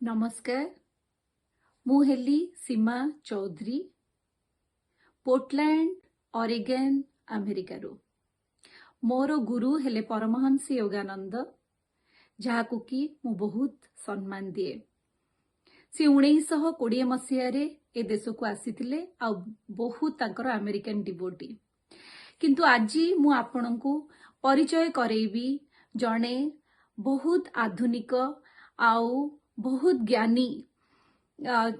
ନମସ୍କାର। ମୁଁ ହେଲି ସୀମା ଚୌଧୁରୀ, ପୋର୍ଟଲ୍ୟାଣ୍ଡ, ଅରେଗନ୍, ଆମେରିକାରୁ। ମୋର ଗୁରୁ ହେଲେ ପରମହଂସ ଯୋଗାନନ୍ଦ, ଯାହାକୁ କି ମୁଁ ବହୁତ ସମ୍ମାନ ଦିଏ। ସେ 1920 ମସିହାରେ ଏ ଦେଶକୁ ଆସିଥିଲେ ଆଉ ବହୁତ ତାଙ୍କର ଆମେରିକାନ ଡିଭୋଟି। କିନ୍ତୁ ଆଜି ମୁଁ ଆପଣଙ୍କୁ ପରିଚୟ କରେଇବି ଜଣେ ବହୁତ ଆଧୁନିକ ଆଉ ବହୁତ ଜ୍ଞାନୀ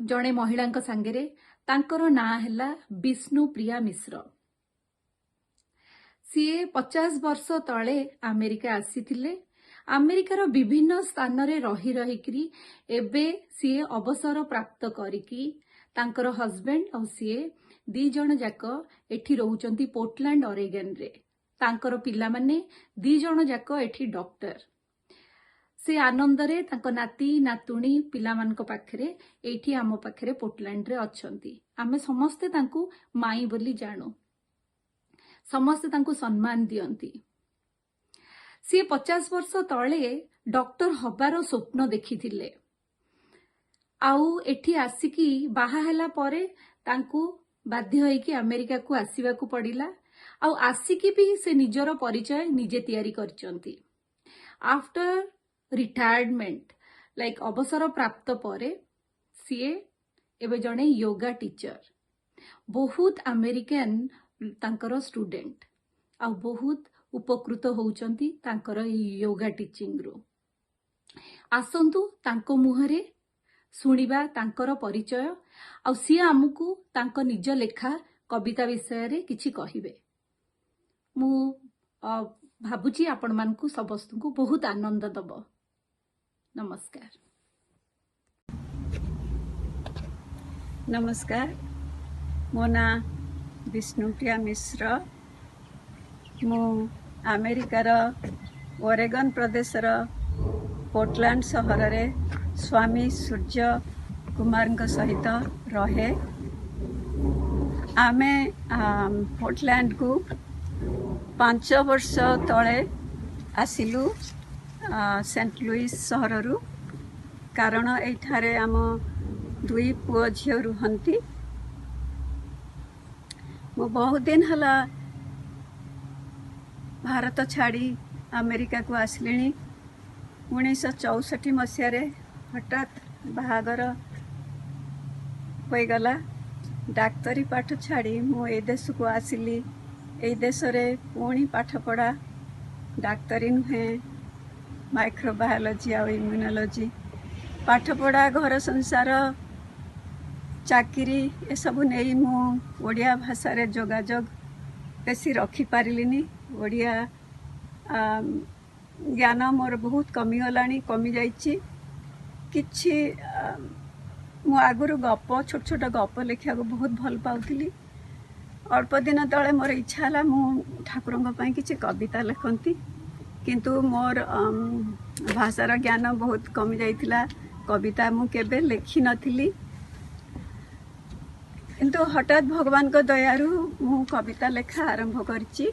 ଜଣେ ମହିଳାଙ୍କ ସାଙ୍ଗରେ। ତାଙ୍କର ନାଁ ହେଲା ବିଷ୍ଣୁପ୍ରିୟା ମିଶ୍ର। ସିଏ 50 ବର୍ଷ ତଳେ ଆମେରିକା ଆସିଥିଲେ। ଆମେରିକାର ବିଭିନ୍ନ ସ୍ଥାନରେ ରହି ରହିକିରି ଏବେ ସିଏ ଅବସର ପ୍ରାପ୍ତ କରିକି ତାଙ୍କର ହଜବେଣ୍ଡ ଆଉ ସିଏ ଦି ଜଣ ଯାକ ଏଠି ରହୁଛନ୍ତି ପୋର୍ଟଲ୍ୟାଣ୍ଡ, ଅରେଗନରେ। ତାଙ୍କର ପିଲାମାନେ ଦି ଜଣ ଯାକ ଏଠି ଡକ୍ଟର। ସେ ଆନନ୍ଦରେ ତାଙ୍କ ନାତି ନାତୁଣୀ ପିଲାମାନଙ୍କ ପାଖରେ ଏଇଠି ଆମ ପାଖରେ ପୋର୍ଟଲ୍ୟାଣ୍ଡରେ ଅଛନ୍ତି। ଆମେ ସମସ୍ତେ ତାଙ୍କୁ ମାଇଁ ବୋଲି ଜାଣୁ। ସମସ୍ତେ ତାଙ୍କୁ ସମ୍ମାନ ଦିଅନ୍ତି। ସିଏ 50 ବର୍ଷ ତଳେ ଡକ୍ଟର ହବାର ସ୍ୱପ୍ନ ଦେଖିଥିଲେ ଆଉ ଏଠି ଆସିକି ବାହା ହେଲା ପରେ ତାଙ୍କୁ ବାଧ୍ୟ ହେଇକି ଆମେରିକାକୁ ଆସିବାକୁ ପଡିଲା। ଆଉ ଆସିକି ବି ସେ ନିଜର ପରିଚୟ ନିଜେ ତିଆରି କରିଛନ୍ତି। ଆଫ୍ଟର ରିଟାୟାରମେଣ୍ଟ, ଲାଇକ୍ ଅବସର ପ୍ରାପ୍ତ ପରେ ସିଏ ଏବେ ଜଣେ ୟୋଗା ଟିଚର। ବହୁତ ଆମେରିକାନ ତାଙ୍କର ଷ୍ଟୁଡେଣ୍ଟ ଆଉ ବହୁତ ଉପକୃତ ହଉଛନ୍ତି ତାଙ୍କର ଏଇ ୟୋଗା ଟିଚିଂରୁ। ଆସନ୍ତୁ, ତାଙ୍କ ମୁହଁରେ ଶୁଣିବା ତାଙ୍କର ପରିଚୟ ଆଉ ସିଏ ଆମକୁ ତାଙ୍କ ନିଜ ଲେଖା କବିତା ବିଷୟରେ କିଛି କହିବେ। ମୁଁ ଭାବୁଛି ଆପଣମାନଙ୍କୁ ସମସ୍ତଙ୍କୁ ବହୁତ ଆନନ୍ଦ ଦବ। ନମସ୍କାର। ନମସ୍କାର। ମୋ ନାଁ ବିଷ୍ଣୁପ୍ରିୟା ମିଶ୍ର। ମୁଁ ଆମେରିକାର ଓରେଗନ ପ୍ରଦେଶର ପୋର୍ଟଲ୍ୟାଣ୍ଡ ସହରରେ ସ୍ୱାମୀ ସୂର୍ଯ୍ୟ କୁମାରଙ୍କ ସହିତ ରହେ। ଆମେ ପୋର୍ଟଲ୍ୟାଣ୍ଡକୁ 5 ବର୍ଷ ତଳେ ଆସିଲୁ ସେଣ୍ଟ ଲୁଇସ୍ ସହରରୁ, କାରଣ ଏଇଠାରେ ଆମ ଦୁଇ ପୁଅ ଝିଅ ରୁହନ୍ତି। ମୁଁ ବହୁତ ଦିନ ହେଲା ଭାରତ ଛାଡ଼ି ଆମେରିକାକୁ ଆସିଲିଣି। 1964 ମସିହାରେ ହଠାତ୍ ବାହାଘର ହୋଇଗଲା। ଡାକ୍ତରୀ ପାଠ ଛାଡ଼ି ମୁଁ ଏଇ ଦେଶକୁ ଆସିଲି। ଏଇ ଦେଶରେ ପୁଣି ପାଠପଢ଼ା, ଡାକ୍ତରୀ ନୁହେଁ, ମାଇକ୍ରୋବାୟୋଲୋଜି ଆଉ ଇମ୍ୟୁନୋଲୋଜି ପାଠପଢ଼ା, ଘର ସଂସାର, ଚାକିରି, ଏସବୁ ନେଇ ମୁଁ ଓଡ଼ିଆ ଭାଷାରେ ଯୋଗାଯୋଗ ବେଶୀ ରଖିପାରିଲିନି। ଓଡ଼ିଆ ଜ୍ଞାନ ମୋର ବହୁତ କମିଗଲାଣି, କମିଯାଇଛି କିଛି। ମୁଁ ଆଗରୁ ଗପ, ଛୋଟ ଛୋଟ ଗପ ଲେଖିବାକୁ ବହୁତ ଭଲ ପାଉଥିଲି। ଅଳ୍ପ ଦିନ ତଳେ ମୋର ଇଚ୍ଛା ହେଲା ମୁଁ ଠାକୁରଙ୍କ ପାଇଁ କିଛି କବିତା ଲେଖନ୍ତି, କିନ୍ତୁ ମୋର ଭାଷାର ଜ୍ଞାନ ବହୁତ କମିଯାଇଥିଲା। କବିତା ମୁଁ କେବେ ଲେଖିନଥିଲି। କିନ୍ତୁ ହଠାତ୍ ଭଗବାନଙ୍କ ଦୟାରୁ ମୁଁ କବିତା ଲେଖା ଆରମ୍ଭ କରିଛି।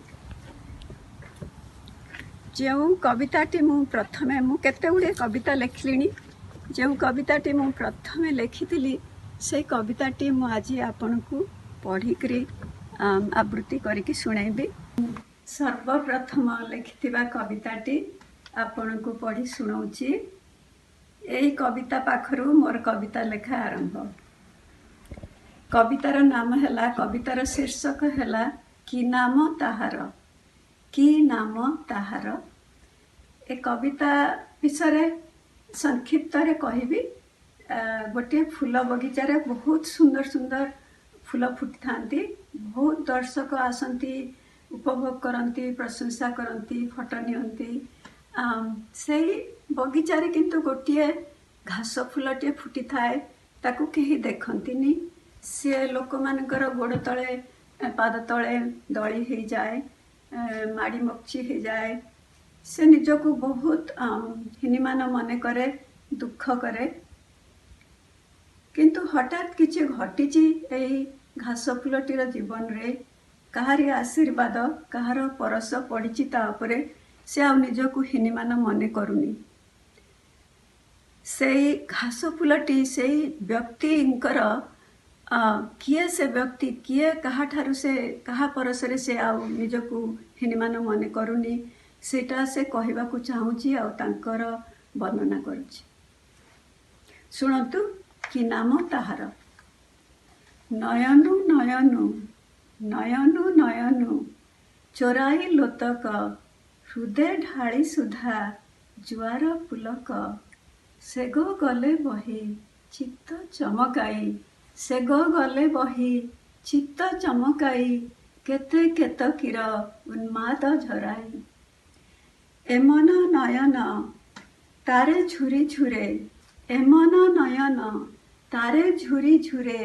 ଯେଉଁ କବିତାଟି ମୁଁ ପ୍ରଥମେ, ମୁଁ କେତେ ଗୁଡ଼ିଏ କବିତା ଲେଖିଲିଣି, ଯେଉଁ କବିତାଟି ମୁଁ ପ୍ରଥମେ ଲେଖିଥିଲି, ସେଇ କବିତାଟି ମୁଁ ଆଜି ଆପଣଙ୍କୁ ପଢ଼ିକରି ଆବୃତ୍ତି କରିକି ଶୁଣାଇବି। ସର୍ବପ୍ରଥମ ଲେଖିଥିବା କବିତାଟି ଆପଣଙ୍କୁ ପଢ଼ି ଶୁଣାଉଛି। ଏଇ କବିତା ପାଖରୁ ମୋର କବିତା ଲେଖା ଆରମ୍ଭ। କବିତାର ନାମ ହେଲା, କବିତାର ଶୀର୍ଷକ ହେଲା, "କି ନାମ ତାହାର"। କି ନାମ ତାହାର। ଏ କବିତା ବିଷୟରେ ସଂକ୍ଷିପ୍ତରେ କହିବି। ଗୋଟିଏ ଫୁଲ ବଗିଚାରେ ବହୁତ ସୁନ୍ଦର ସୁନ୍ଦର ଫୁଲ ଫୁଟିଥାନ୍ତି। ବହୁତ ଦର୍ଶକ ଆସନ୍ତି, ଉପଭୋଗ କରନ୍ତି, ପ୍ରଶଂସା କରନ୍ତି, ଫଟୋ ନିଅନ୍ତି। ସେଇ ବଗିଚାରେ କିନ୍ତୁ ଗୋଟିଏ ଘାସ ଫୁଲଟିଏ ଫୁଟିଥାଏ। ତାକୁ କେହି ଦେଖନ୍ତିନି। ସିଏ ଲୋକମାନଙ୍କର ଗୋଡ଼ ତଳେ, ପାଦ ତଳେ ଦଳି ହେଇଯାଏ, ମାଡ଼ି ମକଚି ହେଇଯାଏ। ସେ ନିଜକୁ ବହୁତ ହୀନିମାନ ମନେ କରେ, ଦୁଃଖ କରେ। କିନ୍ତୁ ହଠାତ୍ କିଛି ଘଟିଛି ଏଇ ଘାସ ଫୁଲଟିର ଜୀବନରେ। କାହାରି ଆଶୀର୍ବାଦ, କାହାର ପରଶ ପଡ଼ିଛି ତା ଉପରେ। ସେ ଆଉ ନିଜକୁ ହୀନିମାନ ମନେ କରୁନି। ସେଇ ଘାସ ଫୁଲଟି ସେଇ ବ୍ୟକ୍ତିଙ୍କର, କିଏ ସେ ବ୍ୟକ୍ତି, କିଏ, କାହାଠାରୁ ସେ, କାହା ପରଶରେ ସେ ଆଉ ନିଜକୁ ହୀନମାନ ମନେ କରୁନି, ସେଇଟା ସେ କହିବାକୁ ଚାହୁଁଛି ଆଉ ତାଙ୍କର ବର୍ଣ୍ଣନା କରୁଛି। ଶୁଣନ୍ତୁ, କି ନାମ ତାହାର। ନୟନୁ ନୟନୁ ନୟନୁ ନୟନୁ ଚୋରାଇ ଲୋତକ, ହୃଦେ ଢାଳି ସୁଧା ଜୁଆର ପୁଲକ। ସେଗ ଗଲେ ବହି ଚିତ୍ତ ଚମକାଇ, ସେଗ ଗଲେ ବହି ଚିତ୍ତ ଚମକାଇ, କେତେ କେତକୀର ଉନ୍ମାଦ ଝରାଇ। ଏମନ ନୟନ ତାରେ ଝୁରି ଝୁରେ, ଏମନ ନୟନ ତାରେ ଝୁରି ଝୁରେ,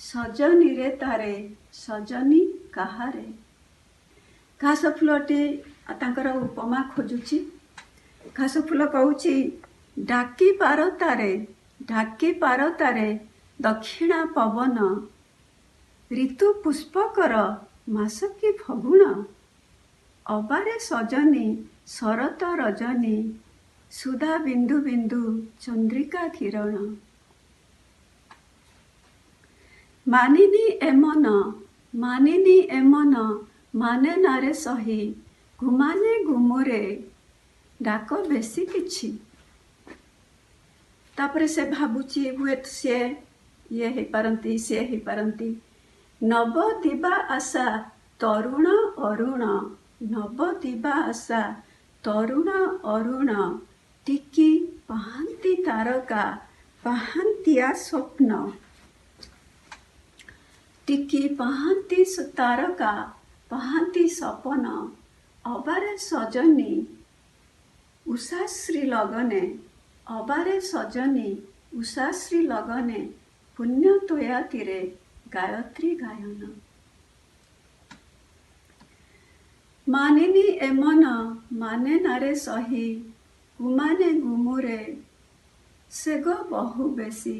ସଜନୀରେ ତାରେ ସଜନୀ କାହାରେ। ଘାସ ଫୁଲଟି ତାଙ୍କର ଉପମା ଖୋଜୁଛି। ଘାସ ଫୁଲ କହୁଛି, ଡାକି ପାର ତାରେ, ଡାକି ପାର ତାରେ ଦକ୍ଷିଣା ପବନ, ଋତୁ ପୁଷ୍ପକର ମାସ କି ଫଗୁଣ। ଅବାରେ ସଜନୀ ଶରତ ରଜନୀ, ସୁଧା ବିନ୍ଦୁ ବିନ୍ଦୁ ଚନ୍ଦ୍ରିକା କିରଣ। ମାନିନି ଏମନ ମାନିନି ଏମନ ମାନେ ନାରେ ସହି, ଗୁମାନେ ଗୁମୁରେ ଡାକ ବେଶୀ କିଛି। ତାପରେ ସେ ଭାବୁଛି ହୁଏତ ସିଏ ଇଏ ହେଇପାରନ୍ତି, ସିଏ ହେଇପାରନ୍ତି। ନବ ଦିବା ଆଶା ତରୁଣ ଅରୁଣ, ନବ ଦିବା ଆଶା ତରୁଣ ଅରୁଣ, ଟିକି ପାହାନ୍ତି ତାରକା ପାହାନ୍ତିଆ ସ୍ୱପ୍ନ। ଟିକି ପାହାନ୍ତି ତାରକା ପାହାନ୍ତି ସପନ, ଅବାରେ ସଜନୀ ଉଷାଶ୍ରୀ ଲଗନେ, ଅବାରେ ସଜନୀ ଉଷାଶ୍ରୀ ଲଗନେ, ପୁଣ୍ୟ ତୋୟା ତୀରେ ଗାୟତ୍ରୀ ଗାୟନ। ମାନିନି ଏମନ ମାନେ ନାରେ ସହି, ଗୁମାନେ ଗୁମୁରେ ସେଗ ବହୁ ବେଶୀ।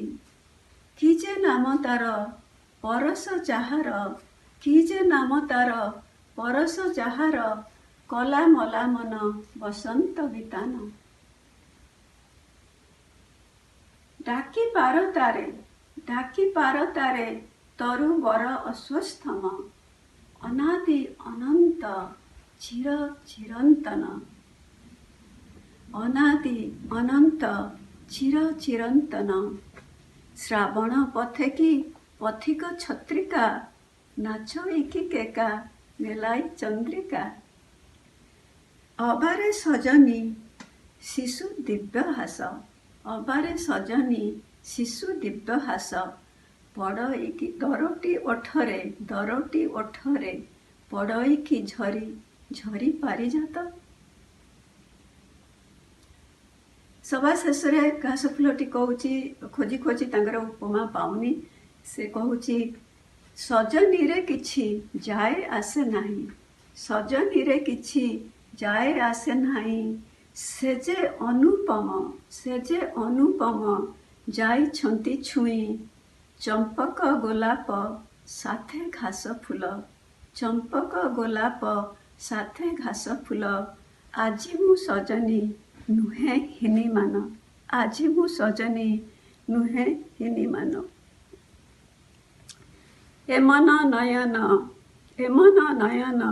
କି ଯେ ନାମ ତାର ପରଶ ଯାହାର, କି ଯେ ନାମ ତାର ପରଶ ଯାହାର, କଲା ମଲା ମନ ବସନ୍ତ ବିତାନ। ଡାକି ପାର ତାରେ, ଡାକି ପାର ତାରେ ତରୁ ବର ଅଶ୍ୱସ୍ଥମ, ଅନାଦି ଅନନ୍ତ ଚିର ଚିରନ୍ତନ। ଅନାଦି ଅନନ୍ତ ଚିର ଚିରନ୍ତନ। ଶ୍ରାବଣ ପଥେ କି ପଥିକ ଛତ୍ରିକା, ନାଚ କି କେକା ମେଲାଇ ଚନ୍ଦ୍ରିକା। ଅବାରେ ସଜନୀ ଶିଶୁ ଦିବ୍ୟ ହାସ, ଅବାରେ ସଜନୀ ଶିଶୁ ଦିବ୍ୟ ହାସ, ପଡ଼ଇକି ଦରୋଟି ଓଠରେ, ଦରୋଟି ଓଠରେ ପଡ଼ଇକି ଝରି ଝରି ପାରିଜାତ। ସଭା ଶେଷରେ ଘାସ ଫୁଲଟି କହୁଛି, ଖୋଜି ଖୋଜି ତାଙ୍କର ଉପମା ପାଉନି। ସେ କହୁଛି, ସଜନୀରେ କିଛି ଯାଏ ଆସେ ନାହିଁ, ସଜନୀରେ କିଛି ଯାଏ ଆସେ ନାହିଁ, ସେ ଯେ ଅନୁପମ, ସେ ଯେ ଅନୁପମ ଯାଇଛନ୍ତି ଛୁଇଁ, ଚମ୍ପକ ଗୋଲାପ ସାଥେ ଘାସ ଫୁଲ, ଚମ୍ପକ ଗୋଲାପ ସାଥେ ଘାସ ଫୁଲ, ଆଜି ମୁଁ ସଜନୀ ନୁହେଁ ହୀନିମାନ, ଆଜି ମୁଁ ସଜନୀ ନୁହେଁ ହୀନିମାନ। ଏମନ ନୟନ ଏମନ ନୟନ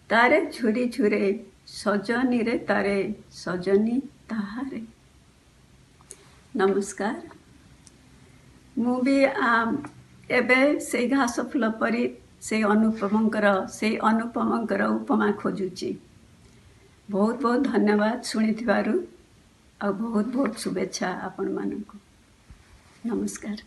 ତାରେ ଝୁରି ଝୁରେ, ସଜନୀରେ ତାରେ ସଜନୀ ତାହାରେ। ନମସ୍କାର। ମୁଁ ବି ଏବେ ସେଇ ଘାସ ଫୁଲ ପରି ସେଇ ଅନୁପମଙ୍କର ଉପମା ଖୋଜୁଛି। ବହୁତ ବହୁତ ଧନ୍ୟବାଦ ଶୁଣିଥିବାରୁ, ଆଉ ବହୁତ ବହୁତ ଶୁଭେଚ୍ଛା ଆପଣମାନଙ୍କୁ। ନମସ୍କାର।